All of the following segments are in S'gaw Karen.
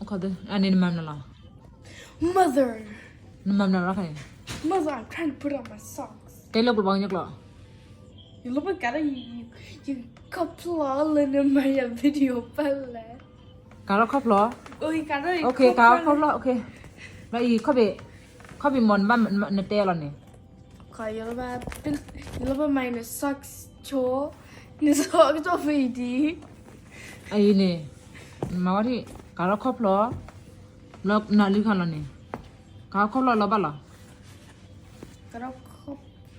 အခီသ့ အန့ၣ်နမၤမနုၤလီၤ. Mother. နမၤမနုၤလီၤခါန့ၣ်. Mother, I'm trying to put on my socks. ကဲလၢပှၤဘၣ်ကညီကျိာ်. ယလၢပကးဒီး ယ ယ ယခီဖျိလၢနမၤယၤ video ပၢ်လဲၣ်. ကးထီၣ်ခီဖျိ. အိၣ် ကးထီၣ် okay ကးထီၣ်ခီဖျိ okay. ဘျီအံၤ ခီၣ်ဖံး ခီၣ်ဖံးမိၢ် နဘၣ်နတဲလီၤန့ၣ်. ယလၢဘၣ် ယလၢဘၣ်မၤန socks ဆိ, န socks ကၠီဖံးဒံး. အအံၤန့ၣ် မၤဝဲဒ် ကးထီၣ်ခီဖျိ ဘျီနၤလံခါလီၤန့ၣ်, ကးထီၣ်ခီဖျိလီၤဘၣ်လီၤ. ကးထီၣ်ခီ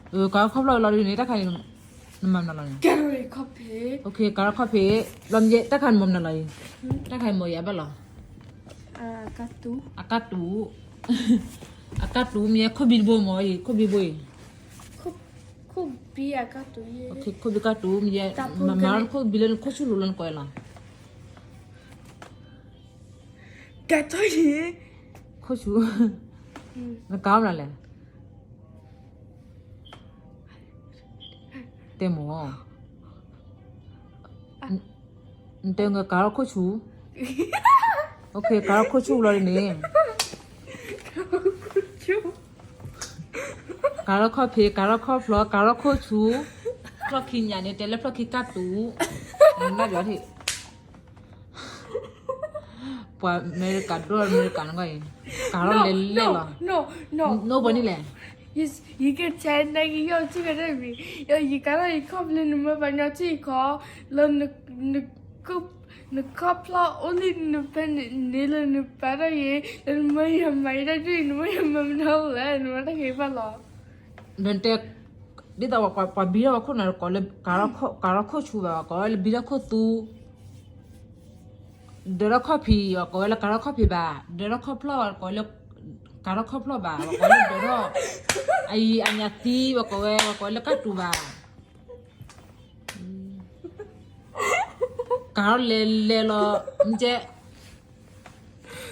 ဖျိ ကးထီၣ်ခီဖျိလီၤဒ်န့ၣ် တၢ်ခါအံၤ နမၤမနုၤလီၤန့ၣ်. ကးထီၣ်ခီၣ်ဖံး. Okay ကးထီၣ်ခီၣ်ဖံး, ဘျီမ့ၢ်တၢ်ခါန့ၣ်မိၢ်မနုၤလီၤအံၤ, တၢ်ခါအံၤမိၢ်ယၤဘၣ်လီၤ. အကၢ်တူာ်, အကၢ်တူာ်မ့ၢ်ခိၣ်ဘံတဘိမ့ၢ်အံၤ, ခိၣ်ဘံဘိအံၤ. ခိၣ်ဘံအကၢ်တူာ်, okay ခိၣ်ဘံကၢ်တူာ်မ့ၢ်, မၤမၤလၢနခိၣ်ဘံလၢနခိၣ်ဆူၣ်လိၤလၢနကိးလီၤ. ကးထီၣ်ယံၤ, ခိၣ်ဆူၣ်, နကးမနုၤလဲၣ်. တဲမိၢ်, နတဲကးထီၣ်ခိၣ်ဆူၣ်. Okay ကးထီၣ်ခိၣ်ဆူၣ်လီၤဒ်န့ၣ်. ကးထီၣ်ခီၣ်ဖံး, ကးထီၣ်ခီၣ်ဖျိ, ကးထီၣ်ခိၣ်ဆူၣ်, ဖျီၣ်ခံညါန့ၣ် တဲလၢဖျီၣ်ခံကၢ်တူာ်, နဘၣ်ယီၤထံၣ် ပှၤအမဲရကၤဒိၣ်အမဲရကၤန့ၣ်အံၤ, ကးထီၣ်လဲၤလဲၤလီၤ. နအိၣ်ဘှံးနံၤလဲၣ်. ယကတဲနကယီၢ်ထံၣ်ကတၢၢ်မံၤ, ယကးထီၣ်ယခီၣ်ဖျိနမ့ၢ်ပှၤကညီထံၣ်ခီ, လၢ နခီဖျိအိၣ်လံနဖဲန့ၣ်လၢနပာ်ထီၣ်ယံၤ, လၢနမ့ၢ်ယမၤယတၢ်ဒ်အံၤ နမ့ၢ်ယမၤမနုၤလဲၣ်, နမၤတၢ်ဂ့ၤဘၣ်လီၤ. နတဲ, ဒ်သိးပှၤဘံထီၣ်ပှၤခိၣ်နၢ်တကိးလၢ ကးထီၣ်ခိၣ်ဆူၣ်ဘၣ်, ပှၤကိးဝဲလၢဘံထီၣ်ခိၣ်သူ, ဒၢးထီၣ်ခီၣ်ဖံး ပှၤကိးဝဲလၢကးထီၣ်ခီၣ်ဖံးဘၣ်, ဒၢးထီၣ်ခီၣ်ဖျီၣ် ပှၤကိးဝဲလၢ ကးထီၣ်ခီၣ်ဖျီၣ်ဘၣ်, ပှၤကိးဝဲလၢဒၢးထီၣ်, အအံၤအညၣ်သံ ပှၤကိးဝဲ ပှၤကိးဝဲလၢကၢ်တူာ်ဘၣ်. ကးထီၣ်လဲၤလဲၤလီၤ, မ့ၢ်ကဲ,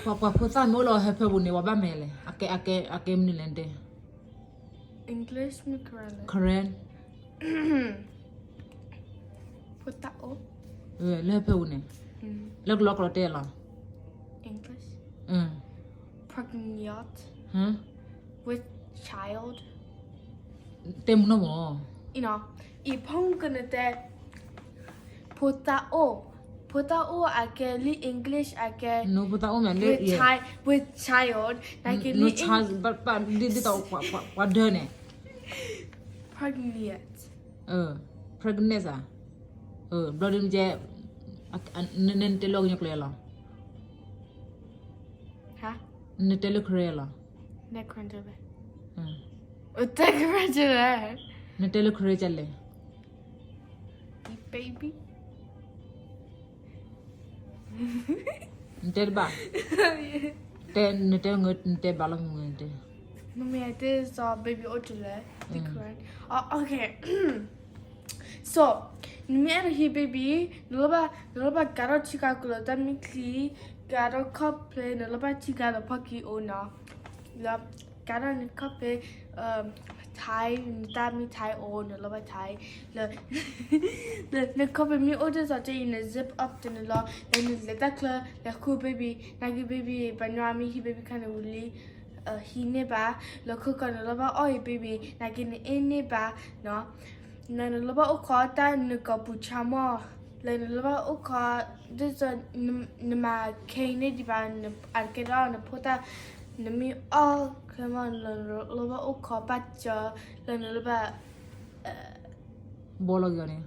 ပှၤဖိသၣ်မ့ၢ်အိၣ်လၢဟၢဖၢပူၤန့ၣ် ပှၤဘၣ်မနုၤလဲၣ်, အကဲမနုၤလဲၣ်တဲ. English မ့ၢ် Karen. Karen. ဖိသၣ်အိၣ်, လၢဟၢဖၢပူၤန့ၣ်, လၢကလီကလီတဲလီၤ. English. Pregnant with child. တဲမုၢ်နီၢ်မး, အံၤဖီကနတဲ, ဖိသၣ်အိၣ်, ဖိသၣ်အိၣ်အကဲလံ English အကဲ, ဖိသၣ်အိၣ်မးလၢ with child, နကဲလံ ဒ်သိးပှၤဒၢန့ၣ်, pregnant, pregnant ဧါ, ဘျီဒ်မ့ၢ်ကဲ, နတဲလၢကညီကျိာ်လီၤ. နတဲလၢ Karen လီၤ. နတဲလၢ Karen လဲၣ်. နတဲတဘၣ်, တဲ, နတဲ, နတဲဘၣ်လီၤမုၢ်တဲ, နမ့ၢ်တဲစီၤ baby အိၣ်တုၤလဲၣ်, ဒီး Karen. So နမ့ၢ်အဲၣ်ဒိးဟံး baby, နလၢဘၣ်, နလၢဘၣ်ကးထီၣ်ထံကၤကလၢာ်တၢ်မ့ၢ်ချံ, ကးထီၣ်ခီၣ်ဖျိ, နလၢဘၣ်ထံကၤလၢဖီၣ်ကံအိၣ်နီၤ, လၢကးထီၣ်နခီၣ်ဖျိ, Thai, နတၢ်မ့ၢ် Thai အိၣ် နလၢဘၣ် Thai, လၢ, လၢနခီၣ်ဖျိမ့ၢ်အိၣ်တ့ၢ်စီၤတ့ၢ်အံၤ န zip up တန့ၣ်လီၤ, လၢနလဲၤတၢ်ချၢ လဲၤဃု baby, နာ်က့ baby ပှၤညီမ့ၢ်ဟံး baby ခါန့ၣ်ဝံၤလံ ဟံးန့ၢ်ဘၣ်, လၢခိၣ်ကီၢ်နလၢဘၣ်အီၣ်အံၤ baby, နာ်က့နအ့ၣ်န့ၢ်ဘၣ်, နလၢဘၣ်အိၣ်ခိးတၢ်နကိာ်ပူၤဆါမီၢ်, လၢနလၢဘၣ်အိၣ်ခိး, ဒ်သိး, နမၤခဲအံၤန့ၢ်ဒံးဘၣ်, အကဲဒီးနဖိသၣ်, နမ့ၢ်အီၣ်ခဲမီၢ် လၢနလၢဘၣ်အိၣ်ခိးဘၣ်စၢၤ, လၢနလၢဘၣ် ဘီလီၤဂ့ၤအီၤန့ၣ်,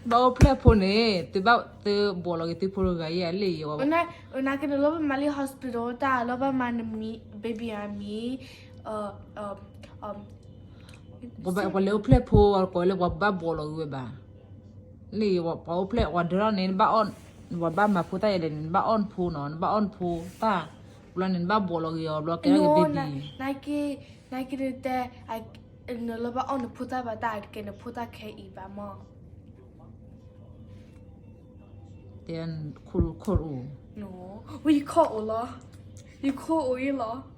ဘၣ်အိၣ်ဖျဲၣ်ဖိန့ၣ် သုဘၣ်သုဘီလီၤဂ့ၤသုဖိတဂၤအံၤ လၢယဝဲ, နာ်က့နလၢဘၣ်မၤလံ hospital တၢ်လၢဘၣ်မၤနမံၤ baby အမံၤ, ပှၤလၢအိၣ်ဖျဲၣ်ဖိ ကိးလၢပှၤဘၣ်ဘီလီၤဂ့ၤဝဲဘၣ်, လၢပှၤအိၣ်ဖျဲၣ်ပှၤဒၢထီၣ်န့ၣ် နဘၣ်အီၣ်, ပှၤဘၣ်မၤဖိသၣ်ယဲၢ်ဒီးန့ၣ် နဘၣ်အီၣ်နဖိနီၤ, နဘၣ်အီၣ်နဖိတၢ်, ပှၤလၢန့ၣ် နဘၣ်ဘီလီၤဂ့ၤအီၤ ဘျီကဲထီၣ်က့ၤ baby နာ်က့, နာ်က့နတဲ, နလၢဘၣ်အီၣ်နဖိသၣ်ဘၣ်တၢ် ကဲနဖိသၣ်ခဲအံၤဘၣ်မီၢ်, တဲခိၣ်အိၣ်, ဝဲယခိၣ်အိၣ်လီၤ, ယခိၣ်အိၣ်အံၤလီၤ.